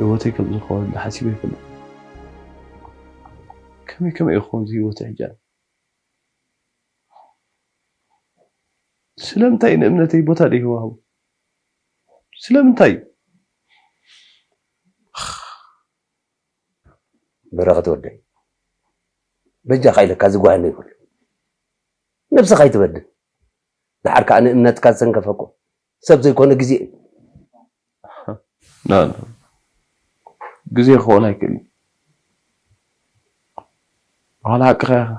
ህይወተይ ከም ዝኾነ ሓሲበ ይፈልጥ። ከመይ ከመይ ይኸውን እዚ ህይወተይ ሕጂ? ስለምንታይ ንእምነተይ ቦታ ደይወሃቦ? ስለምንታይ? በረኸት ወደይ፣ በጃኻ ኢለካ ዝጓሃለ ይብሉ። ነብስኻ ኣይትበድል። ድሓር ከኣ ንእምነትካ ዝሰንከፈ እኮ ሰብ ዘይኮነ ግዜ እዩ። ና ና፣ ግዜ ክኸውን ኣይክእልን። ዋላ ሓቅኻ ኢኻ፣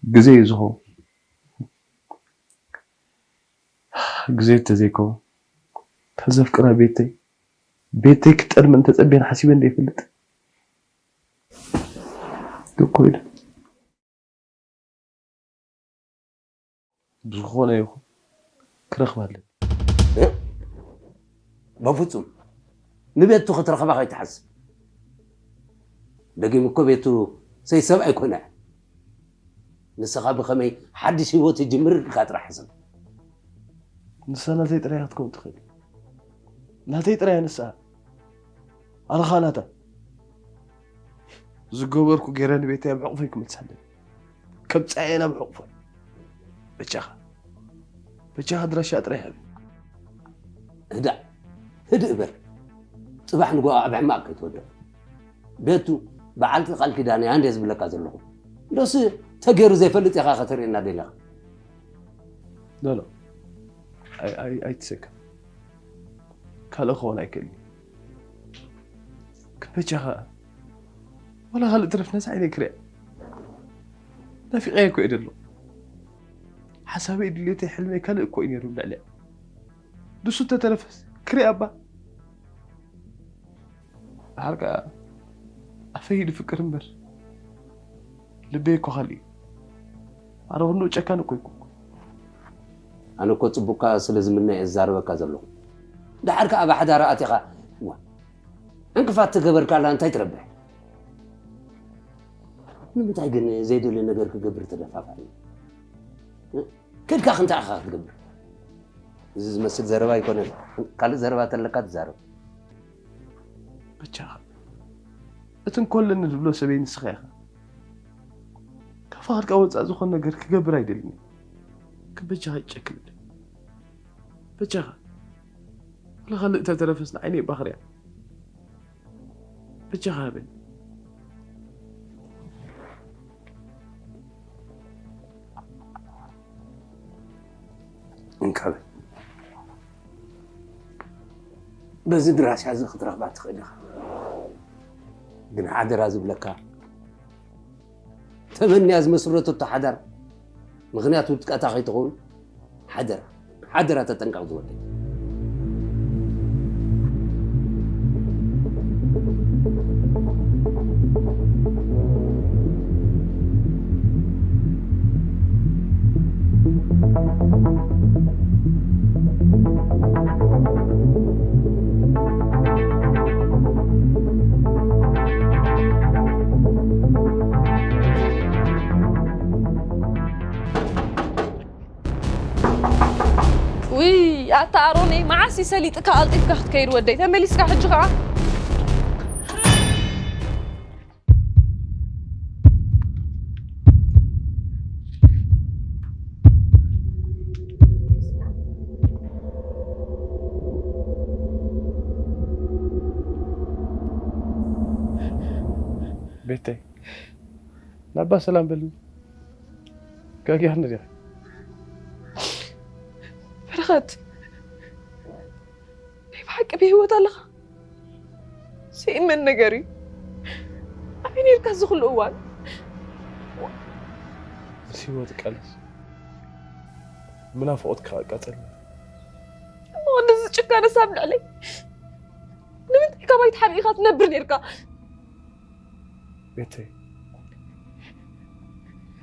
ግዜ እዩ ዝኸውን። ግዜ እንተዘይከውን፣ ተዘፍቅራ ቤተይ፣ ቤተይ ክጠልመን ተጸቤን ሓሲበ እንደ ይፈልጥ እኮ ኢለ። ብዝኾነ ይኹን ክረኽባ ኣለኒ። በፍጹም ንቤቱ ክትረኽባ ከይትሓስብ። ደጊም እኮ ቤቱ ሰይ ሰብ ኣይኮነ። ንስኻ ብኸመይ ሓድሽ ህይወት ይጅምር ኢልካ ጥራሕ ሕሰብ። ንሳ ናተይ ጥራይ ክትከውን ትኽእል። ናተይ ጥራይ ንሳ። ኣነ ኸኣ ናታ። ዝገበርኩ ገይረ ንቤተይ ኣብ ሕቑፈይ ክመልሳ ኣለኒ። ከምጽኣ'የ ናብ ሕቑፎይ። በጃኻ፣ በጃኻ ኣድራሻኣ ጥራይ ሃበኒ። ህዳእ ህድእ በል። ጽባሕ ንግሆ ኣብ ሕማቕ ከይትወድቕ። ቤቱ በዓልቲ ቃል ኪዳን እያ እንድየ ዝብለካ ዘለኹ። ዶስ ተገይሩ ዘይፈልጥ ኢኻ ከተርእየና ደሊኻ? ኖኖ፣ ኣይ- ኣይ- ኣይትሰከፍ። ካልእ ክኸውን ኣይክእልን እዩ። ግን በጃኻ ዋላ ካልእ ትረፍ ነዛ ዓይነይ ክሪኣ። ናፊቐያ እኮ እየ ደሎ። ሓሳበይ ድሌተይ ሕልመይ ካልእ እኮ እዩ ነይሩ ልዕሊኣ። ንሱ እንተተረፈስ ክሪኣ እባ። ድሓር ከኣ ኣፈይ ድፍቅር እምበር ልበይ እኮ ካልእ እዩ። ኣነ ክንኡ ጨካን እኮ ኣይኮንኩ። ኣነ እኮ ጽቡቅካ ስለ ዝምነ እየ ዝዛረበካ ዘለኹ። ድሓር ከኣ ብሓዳር ኣቲኻ ዋ ዕንቅፋት ተገበርካላ እንታይ ትረብሕ? ንምንታይ ግን ዘይደልዮ ነገር ክገብር ተደፋፋኒ? ከድካ ክንታይ ኢኻ ክትገብር? እዚ ዝመስል ዘረባ ኣይኮነን። ካልእ ዘረባ ተለካ ትዛረብ። በጃኻ እቲ እንኮለኒ ዝብሎ ሰበይ ንስኻ ኢኻ። ካብ ፍቓድካ ወጻእ ዝኾነ ነገር ክገብር ኣይደልን እየ። ግን በጃኻ ይጨክንለይ። በጃኻ ወላ ካልእ ተተረፈስ ንዓይነይ ባኽርያ። በጃኻ ሃበኒ። እንካበ በዚ ድራሻ እዚ ክትረኽባ ትኽእል ኢኻ። ግን ሓደራ ዝብለካ ተመንያ ዝመስረተቶ ሓዳር ምኽንያት ውድቀታ ከይትኸውን ሓደራ ሓደራ ተጠንቀቕ ዝወደይ። ውይ ኣታ ኣሮነይ፣ መዓስ እዩ ሰሊጥካ ቀልጢፍካ ክትከይድ ወደይ? ተመሊስካ ሕጂ ኸዓ? ቤተይ ናባ ሰላም በልኒ። ጋጊኻ ነዲኻ? በረኸት፣ ናይ ብሓቂ ብህይወት ኣለኻ? ስኢመን ነገር እዩ። ኣበይ ነይርካ እዚ ኩሉ እዋን? ምስ ህይወት ቃልስ ብናፍቖት ከኣ ቃጸልና። እሞ እንደዚ ጭካነስ ኣብ ልዕለይ ንምንታይ ካባይ ተሓቢእካ ትነብር ነይርካ? ቤተይ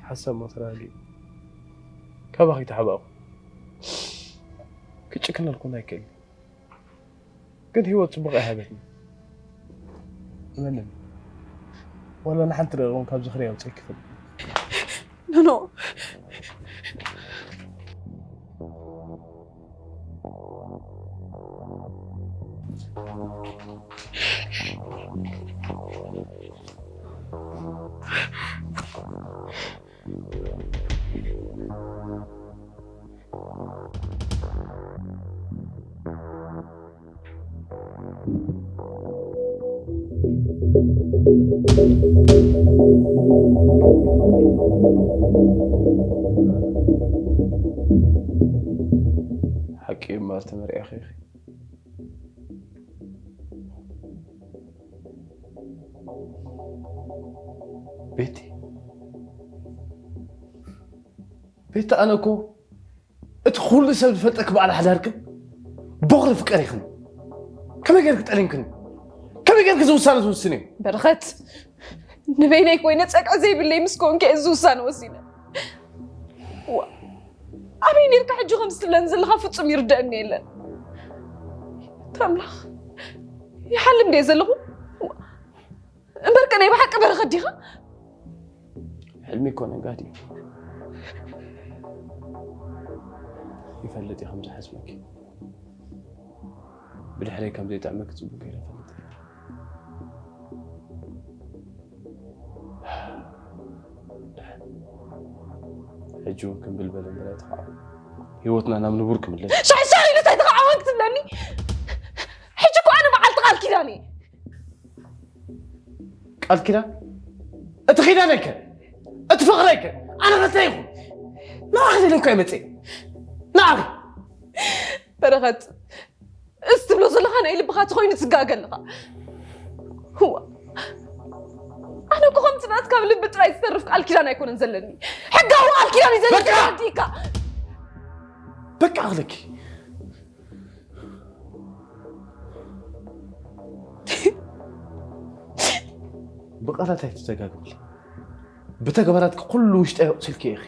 ሓሳብ ሞት ራሊ ካባኺ ተሓባእኹ ክጭክነልኩን ኣይክእል። ግን ህይወት ጽቡቕ ኣይሃበትኒ። እመንን ዋላ ንሓንቲ ደቂቕ እውን ካብ ዝኽሪ ኣውፅእኪ ፈልጥ። ኖኖ። ሓቂ እምበር ተመሪዕኺ ኢኺ። ቤቲ፣ ቤቲ፣ ኣነ እኮ እቲ ኩሉ ሰብ ዝፈልጠኪ በዓል ሓዳርክን ቦኽሪ ፍቅር ኢኽን። ከመይ ጌርኪ ጠሊምክን? ከመይ ጌርኪ እዚ ውሳነ ትውስኒ? በረኸት፣ ንበይነይ ኮይነ ጸግዒ ዘይብለይ ምስ ኮንከ እዚ ውሳነ ወሲነ። ዋ፣ ኣበይ ኔርካ ሕጂ ከም ዝትለን ዘለኻ ፍጹም ይርደአኒ የለን። ኣምላኽ፣ ይሓልም ድየ ዘለኹ? እምበርከ ናይ ብሓቂ በረኸት ዲኻ? ሕልሚ እኮ ነጋዲ። ይፈልጥ እየ ከም ዝሓስበኪ። ብድሕረይ ከም ዘይጥዕመኪ ጽቡቅ ገይረ እፈልጥ እየ። ሕጂ እውን ክምብል በል እምበር ኣይተኻእሎ። ህይወትና ናብ ንቡር ክምለስ። ሻይ ሻይ ኢሉ እንታይ ተኻዕወን ክትብለኒ? ሕጂ እኮ ኣነ በዓልቲ ቃል ኪዳን እየ። ቃል ኪዳን? እቲ ኪዳነይ ከ? እቲ ፍቕረይ ከ? ኣነ ከ እንታይ ይኹን? ንዓኺ ኢለ እኮ እየ መፅየ። ንዓኺ። በረኸት፣ እዚ ትብሎ ዘለኻ ናይ ልብኻ ተኾይኑ ትጋገ ኣለኻ። ህዋ፣ ኣነ እኮ ከምቲ ናትካ ብልቢ ጥራይ ዝተርፍ ቃል ኪዳን ኣይኮነን ዘለኒ። ሕጋዊ ቃል ኪዳን እዩ ዘለኒ። በቃ! ተረዲእካ። በቃ እኽለኪ። ብቃላት ኣይትደጋግምለይ። ብተግባራት ኩሉ ውሽጠይ ኣቑሲልኪ ኢኺ።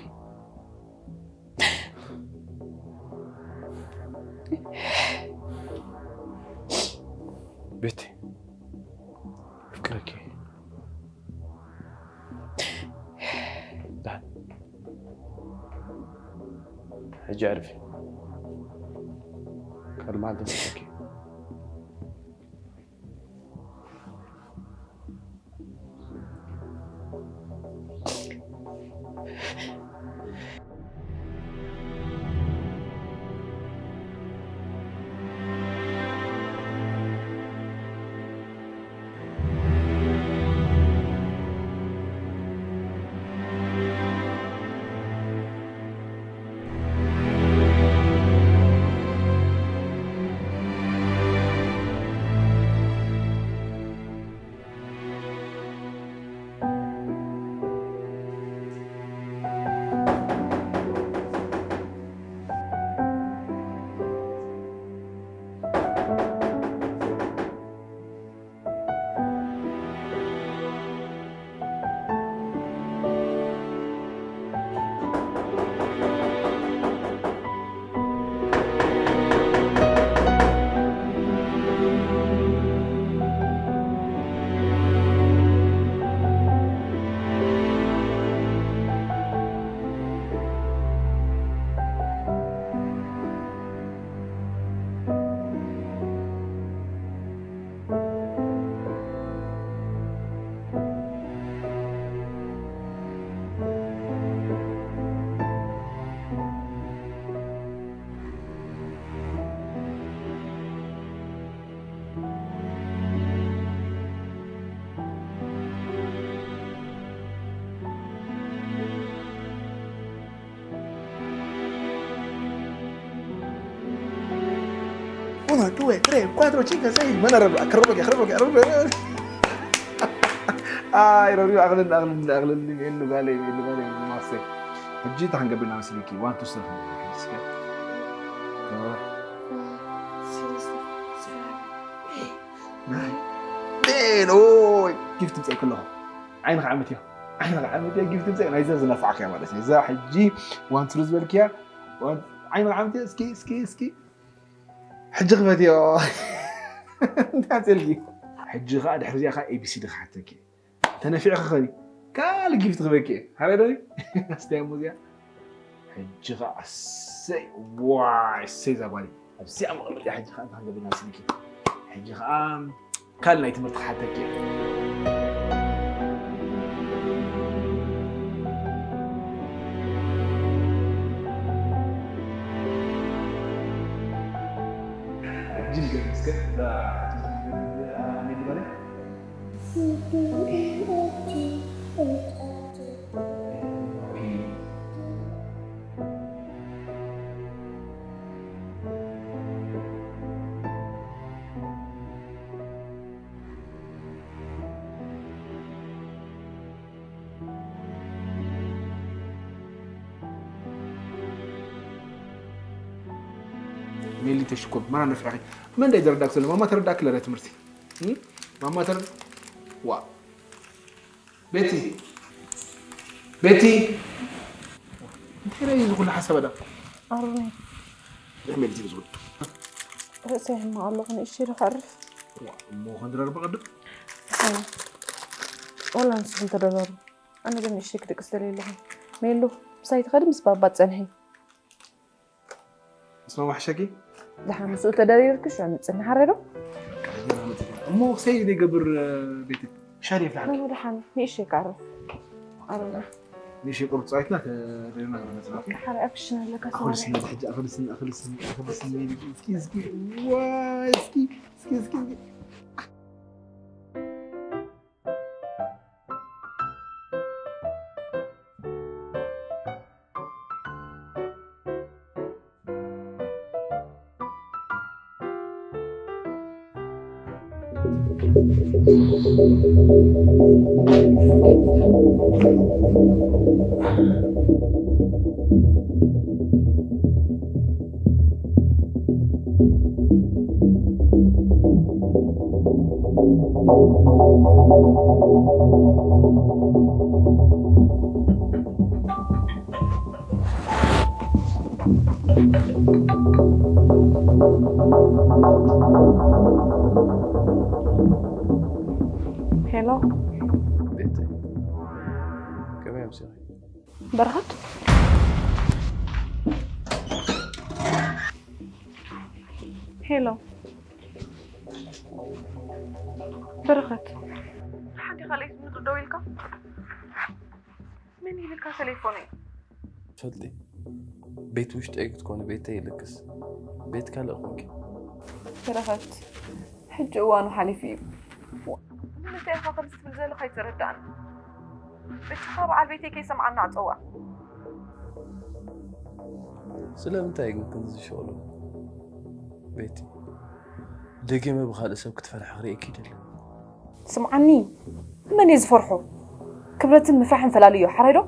ቤቲ፣ ኣፍቅረኪ። ደሓን። ሕጂ ኣዕርፊ። ካልእ መዓልቲ ንሰምዓኪ። Uno, due, tre, quattro, cinque, sei. Mana raba, karaba, karaba, karaba. Ay, raba, aglin, aglin, aglin, inu gale, inu gale, inu mase. Hajji ta hanga bina siliki, one, two, three. ናይ ቤን ኦይ፣ ጊፍት ምፀእኪ ኣለኹ። ዓይንኻ ዓመት እያ፣ ዓይንኻ ዓመት እያ። ጊፍት ምፀእ ናይዛ ዝነፋዕካ እያ ማለት እዩ። እዛ ሕጂ ዋን ትሩ ዝበልክያ፣ ዋን-፣ ዓይንኻ ዓመት እያ። እስኪ፣ እስኪ፣ እስኪ። ሕጂ ክፈትዮ። እንታይ ኣፅልኪ? ሕጂ ኸዓ ድሕሪ እዚኣ ኸዓ ኤ ቢ ሲ ዲ ክሓተኪ እየ። ተነፊዕኺ ኸዲ ካልእ ጊፍት ክበኪ እየ። ሓራይ ዶ? ኣስተይ እሞ እዚኣ። ሕጂ ኸዓ ኣሰይ፣ ዋይ፣ ኣሰይ እዛ ጓል። ኣብዚኣ መቐመጢ ሕጂ ኸዓ እንታይ ክንገብር ኢና ስልኪ? ሕጂ ኸዓ ካልእ ናይ ትምህርቲ ክሓተኪ እየ። ንገር እስከ፣ እዛ፣ ሜሊ ማለት? ሜሊ ተሽኮር፣ መን ኣለፍዕኺ? መን እንዳይ ዘረዳእክ ዘሎ? ማማ ተረዳእክ ለረ ትምህርቲ? እም? ማማ ተረ-፣ ዋ። ቤቲ። ቤቲ። እንታይ እዩ እዚ ኩሉ ሓሳብ ኣዳ? ኣሮነይ። ንሕሜል ዝብል ዝብል። ርእሰይ ሕማቕ ኣለኹ፣ ንእሽተይ ኢለ ከዕርፍ። ዋ፣ እሞ ክንድረር ብቐድም? እሰይ። ዋላ ንስኹም ተደረሩ። ኣነ ግን ንእሽተይ ክድቅስ ደልየ ኣለኹ። ሜሉ፣ ምሳይ ትኸዲ ምስ ባባ ትጸንሒ? ምስ ማማ ሕሸኪ? ደሓን ምስኡ ተደሪርኪ ሽዑ ንጽንሓ ዶ? እሞ ክሰይ ዘይገብር ቤት ሻሂ የፍልሓልኪ። ኣነ ደሓን ንእሽተይ ክዓርፍ። ኣሮና። ንእሽተይ ቁርብ ጻይትና ተደሪርና ክንመጽእ ኢና። ሓደ ኣክሽን ኣለካ ኣኽሊ ስኒ ሰማሪ። ሕጂ ኣኽሊ ስኒ፣ ኣኽሊ ስኒ፣ ኣኽሊ ስኒ። እስኪ፣ እስኪ፣ ዋይ፣ እስኪ፣ እስኪ፣ እስኪ፣ እስኪ። ሄሎ። ቤተይ፣ ከመይ ኣምሲኺ? በረኸት? ሄሎ። በረኸት። ደሓን ዲኻ? ለይት ምድሪ ደው ኢልካ? መን ኢልካ ተሌፎነይ? ፈልጢ፣ ቤት ውሽጠይ ክትኮኒ ቤተይ ይልግስ። ቤት ካልእ ኮንኪ። በረኸት፣ ሕጂ እዋኑ ሓሊፉ እዩ። ንምንታይ ኢኻ ከምዚ ትብል ዘለኻ ኣይተረዳእን። በጃኻ በዓል ቤተይ ከይሰምዓና ኣጸዋ። ስለምንታይ ግን ክንዚ ዝሸቕሎ? ቤቲ፣ ደጊመ ብኻልእ ሰብ ክትፈርሒ ክርእየኪ ይደሊ። ስምዓኒ፣ መን እየ ዝፈርሖ? ክብረትን ምፍራሕን ፈላልዮ፣ ሓራይ ዶ?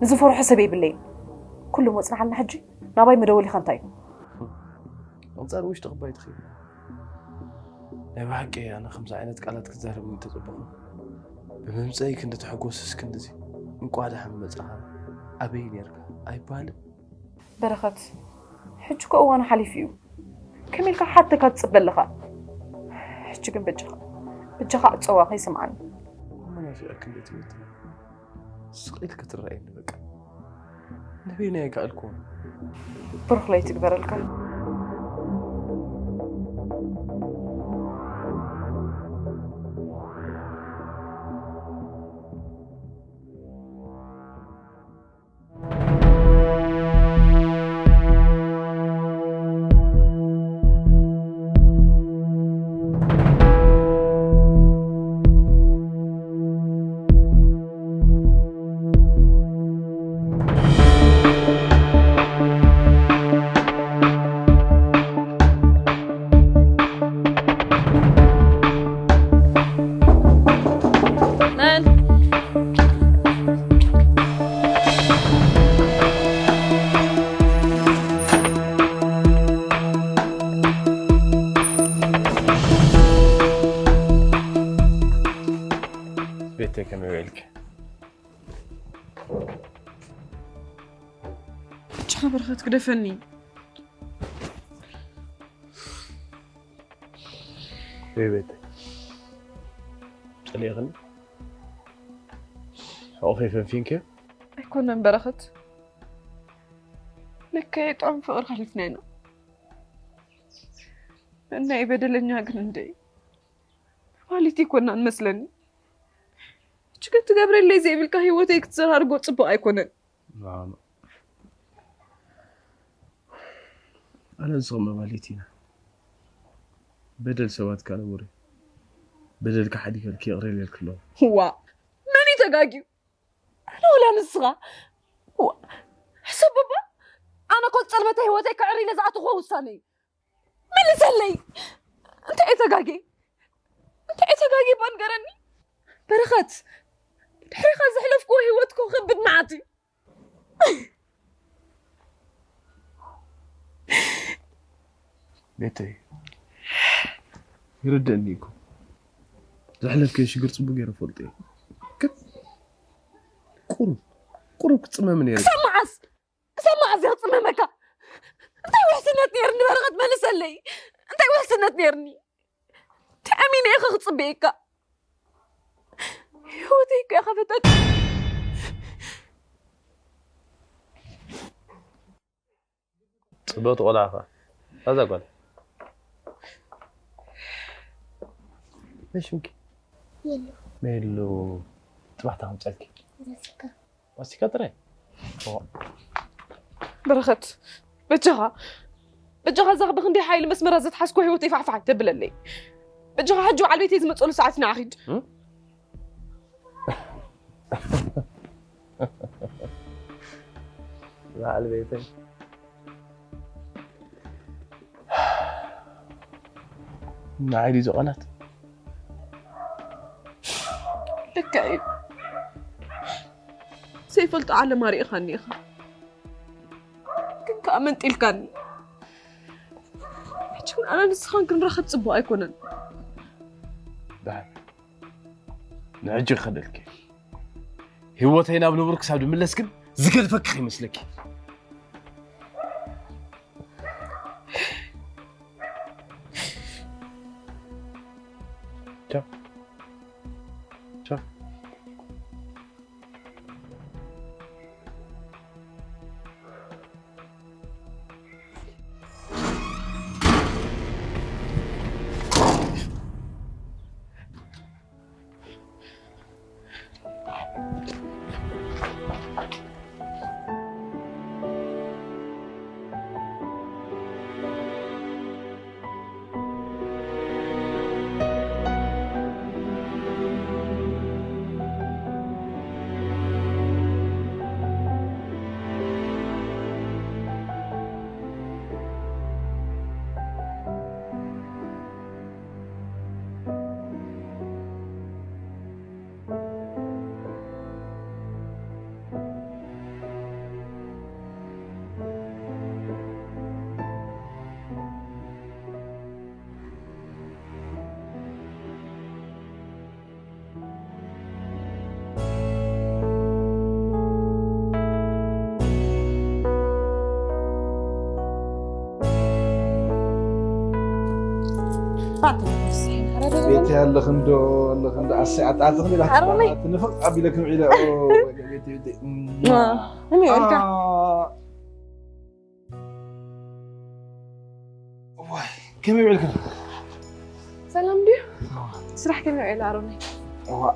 ንዝፈርሖ ሰብ የብለይን። ኩሉ መጽንዓልና ሕጂ፣ ናባይ መደወሊኻ እንታይ እዩ? ኣንጻር ውሽጢ ክባይ ትኽእል። ናይ ብሓቂ ኣነ ከምዚ ዓይነት ቃላት ክዛረብ ምተጸበኹ። ብምምጸይ ክንዲ ተሐጎስስ ክንድዚ፣ እንቋዕ ደሓን መጻኻ፣ ኣበይ ኔርካ ኣይበሃልን። በረኸት፣ ሕጂ እኮ እዋኑ ሓሊፉ እዩ። ከመይ ኢልካ ሓተካ ትጽበ ኣለኻ? ሕጂ ግን በጃኻ፣ በጃኻ ዕጸዋ ከይሰምዓኒ። መናፊቕ ክንደይ ትምህርቲ ስቕ ኢልኪ ትረኣይኒ በቃ። ንበይነይ ኣይከኣልኩን። ብሩኽ ለይቲ ይግበረልካ። መን? ቤተይ ከመይ ውዒልኪ? ብቻ በረኸት ግደፈኒ። ወይ ቤተይ፣ ጸሊእኽኒ? ሕቑፈይ ፈንፊንክዮ? ኣይኮነን በረኸት፣ ልክዕ ጥዑም ፍቕሪ ሓሊፍና ኢና። ነናይ በደለኛ ግን እንደ ማለት ኣይኮናን መስለኒ። ሕጂ ግን ትገብረለይ ዘይብልካ ህይወተይ ክትዘራርጎ ጽቡቕ ኣይኮነን። ማማ፣ ኣነ ዝኸም ማለት ኢና። በደል ሰባት ካልእ ወረ። በደልካ ሓዲገልኪ ይቕረ ኢለልኪ ኣለኹ። ዋ መን እዩ ተጋግዩ? ኣነ ወላ ንስኻ? ዋ ሕሰብ እባ። ኣነ እኮ ዝጸልመተ ህይወተይ ከዕሪ ኢለ ዝኣተኹዎ ውሳነ እዩ። መልሰለይ። እንታይ እየ ተጋግየ? እንታይ እየ ተጋግየ እባ ንገረኒ። በረኸት ድሕሪኻ ዘሕለፍክዎ ህይወት እኮ ከብድ መዓት እዩ። ቤተይ ይርደእኒ እኮ ዘሕለፍክዮ ሽግር ፅቡቅ ገይረ ፈልጦ እዩ ግን ቁሩብ ቁሩብ ክፅመም ነይሩ ክሳብ መዓስ ክሳብ መዓስ እየ ክፅመመካ እንታይ ውሕስነት ነይርኒ በረኸት መልሰለይ እንታይ ውሕስነት ነይርኒ እንታይ ኣሚነ ኢኸ ክፅበየካ ህይወተይ እኮ ኢኻ ፈተት ጽብቕቲ ቆልዓ ኸኣ እዛ ጓል መሽምኪ ሜሉ ጽባሕ ተቐምጨልኪ ማስቲካ ጥራይ በረኸት በጃኻ በጃኻ እዛ ብክንደይ ሓይሊ መስመራት ዘትሓዝኮ ህይወተይ ፋሕፋሕ ኣይተብለለይ በጃኻ ሕጂ በዓል ቤተይ ዝመፀሉ ሰዓት ንዓኺድ በዓል ቤተይ ንዓይ ድዩ ዝቐላት ልክዕ እዩ ዘይፈልጦ ዓለም ኣሪእኻኒ ኢኻ ግን ከዓ መንጢልካኒ ሕጂ እውን ኣነ ንስኻን ክንራኸብ ፅቡቅ ኣይኮነን ደሓን ንሕጂ ክኸደልኪ ህይወተይ ናብ ንቡር ክሳብ ድምለስ ግን ዝገድፈኪ ከይመስለኪ ቻው ቻው ቤት ያለኽን ዶ ኣለኽን ዶ ኣሰይ ኣጣጥኽን ኢላ ኣሮመይ። ትንፍቕ ኣቢለክን ውዒለ ኦ፣ ቤት ቤት እኔ ወልካ ዋይ ከመይ ውዕልክን ሰላም ድዩ ስራሕ ከመይ ውዒሉ ኣሮመይ ዋ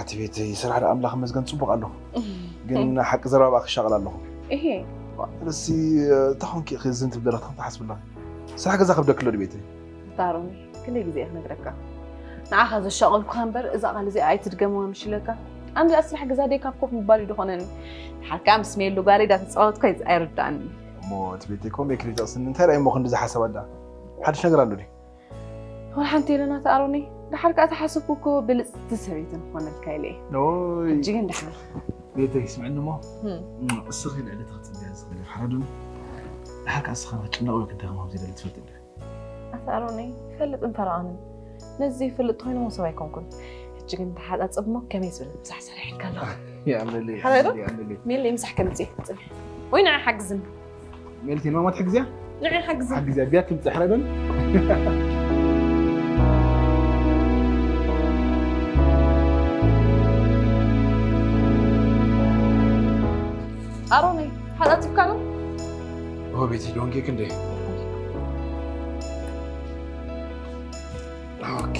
እቲ ቤተይ ስራሕ ዳ ኣምላኽ መስገን ፅቡቅ ኣለኹ ግን ሓቂ ዘረባ ክሻቕል ኣለኹ እሄ ስለዚ እንታይ ኮንኪ ኢኺ ዝን ትብል ዘለኺ ትሓስቢ ኣለኺ ስራሕ ገዛ ከብደኪ ኣሎ ድዩ ቤተይ ኣሮመይ ክንደይ ግዜ እየ ክነግረካ ንዓኻ ዘሻቐልኩኻ እምበር እዛ ቃል እዚኣ ኣይትድገምዋ ምሽ ኢለካ ኣነ ደኣ ስራሕ ገዛ ደይ ካብ ኮፍ ምባል እዩ ዝኾነኒ ሓካ ምስ ሜሉ ጓለይ ዳ ተፃወትኮ ኣይርዳእኒ እሞ እቲ ቤተይ ኮም የክሪ ጠቕስኒ እንታይ ዳእሞ ክንዲ ዝሓሰብ ኣላ ሓድሽ ነገር ኣሎ ድዩ ወላ ሓንቲ የለና ተኣሮኒ ደሓር ከዓ ተሓሰብኩ እኮ ብልፅቲ ሰበይቲ ንኾነልካ ኢለ እየ ኦይ ሕጂ ግን ደሓር ቤተይ ስምዕኒ እሞ ህም። እስኺ ልዕሊ ተኽፅብያ ዝኽእል ሓረዱን ደሓር ከዓ እስኻ ጭነቕ ወይ ክደኸም ከም ዘይደሊ ትፈልጥ እንዲ ኣታ ኣሮኒ ይፈልጥን ፈረቓንን ነዚ ዘይፈልጥ ኮይኖም ሰብ ኣይኮንኩን ሕጂ ግን ተሓፃፅብ እሞ ከመይ ዝብል ምሳሕ ሰሪሕልካ ኣለኹ የኣምለለይ ሓረዱ? የኣምለለይ ሜለይ ምሳሕ ከምፅእ ፅንሕ ወይ ንዓ ሓግዝኒ ሜልቲ ማማ ትሕግዝያ ንዓ ሓግዝኒ ሓግዝያ ቢያ ትምፅእ ሓረዱን ኣሮኒ ሓፃፅብካ ነው ኦ ቤቲ ዶንጌ ክንደይ ኦኬ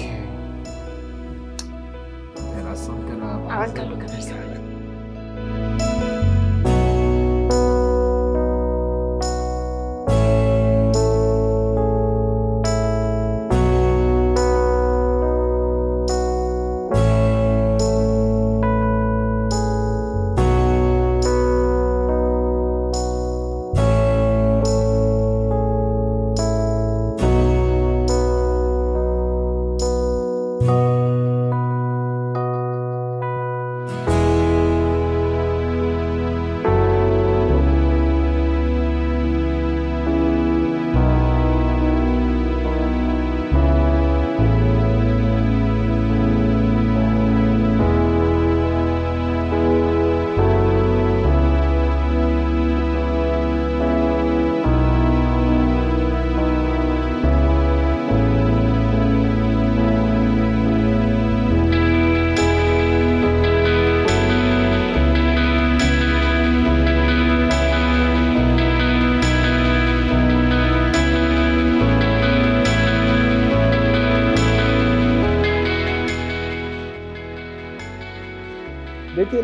ኣንከሉ ከፈልሰ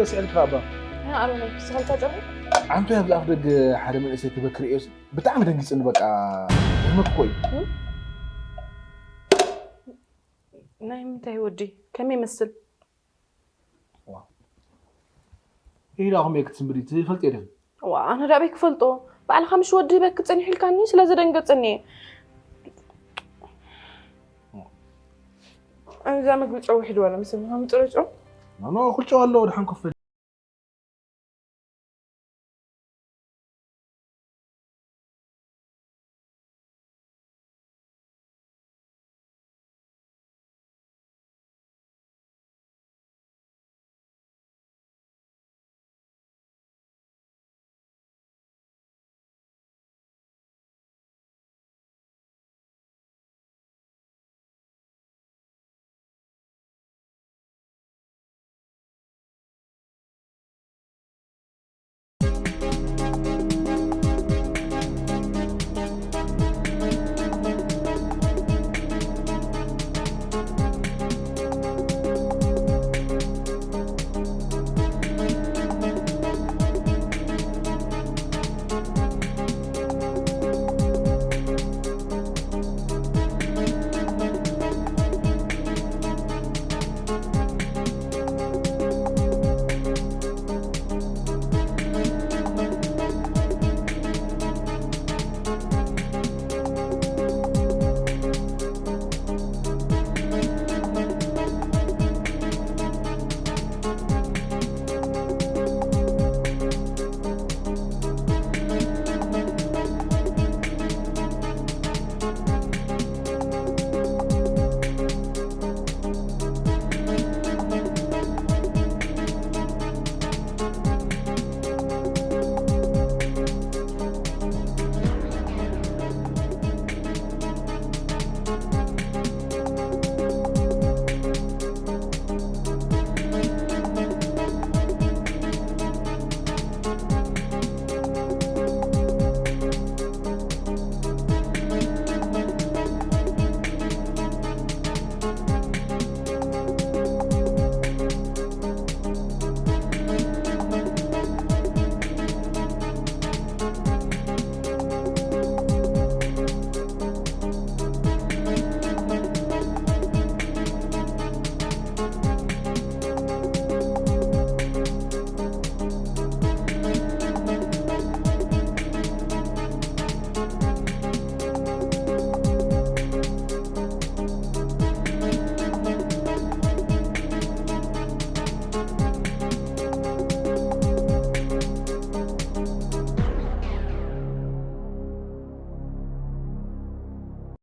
ረስዐልካ ኣባ። ኣሮናይ ክስኸልካ ጸርሑ ዓንቶ ኣብ ኣፍ ደገ ሓደ መንእሰይ ክበክር እዮስ ብጣዕሚ ደንጊጽኒ። በቃ ህመክ ኮይ ናይ ምንታይ ወዲ ከመይ ይመስል? ኢዳኹም ክትስምብዲ ትፈልጥ የደን ዋ ኣነ ዳበይ ክፈልጦ? ባዕልኻ ምሽ ወዲ በክ ጸኒሑ ኢልካኒ ስለ ዘደንገጸኒ እየ። እዛ ምግቢ ጨው ውሕድ ዋላ ምስ ምሃም ጥረ ጨው ኖ ኩል ጨው ኣለዎ። ድሓን ኮፍ